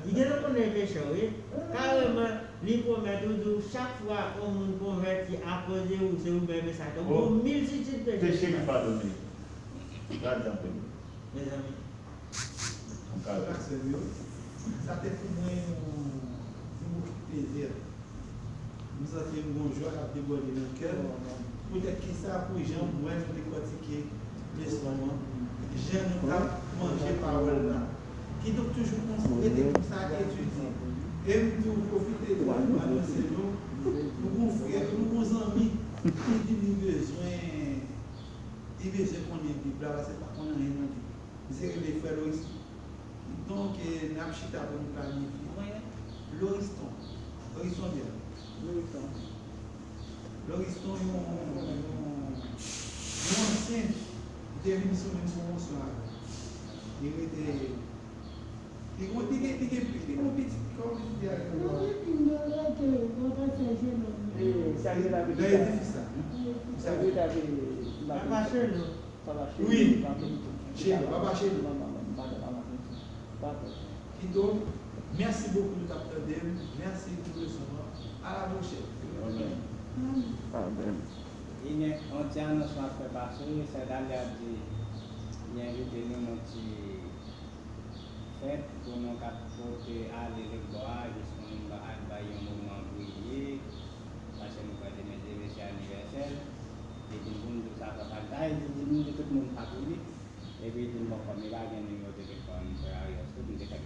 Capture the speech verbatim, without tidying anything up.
Li gentan konnen peche w, wi. Kareman, li pwomèt ou, di w chak fwa yon moun konvèti akoz de ou, se ou menm e sa. Donk, gon miltitid peche ki fèt. Mezanmi. Pastè Mio, sa te pou mwen yon, yon plezi. M santi m gon jwa k ap debòde nan kè m. Poutèt ki sa, pou jan m wè nou dekòtike leson an, jan nou t ap manje pawòl la. Kidonk, toujou kons-, rete konsa, etidye. E m tou pwofite de anonse nou, nou gon frè, nou gon zanmi ki di li bezwen, li bezwen konnen Bib la, paske l pa konn anyen nan Bib. Misye rele frè Loriston. Donk, eh, n ap chita pou nou planifye. Loriston. Loriston Pierre. Loriston. Loriston, yon, yon, yon ansyen, li te vin sou menm pwomosyon avè m. Li rete, li gon, li gen, li gen, li gon pitit, kòman pitit li avè m? Non, li vin, li rete, papa Sèje non. Nan edifis la. Sa rete avè m. Papa Sèje non. Papa Cheri, wi. Papa Cheri, papa Cheri. Madan, madan, madan. Papa. Kidonk, mèsi bokou nou t ap tande m. Mèsi pou leson an. A la pwochèn. Amèn. Amèn. Amèn. Li gen yon ti anons m ap fè pase. Sè Dalia di li envite nou nan ti fèt pou nou ka pote ale lòt bò a, jis pou nou ba, al bay yon moman priye, paske nou kwè demen se, se anivèsè l. Li di m pou m di w sa, sa, sa, sa, li di m di tout moun sa pou li. Epi li di m, bon, kòm li pa gen nimewo telefòn frè Arios, tout m te fè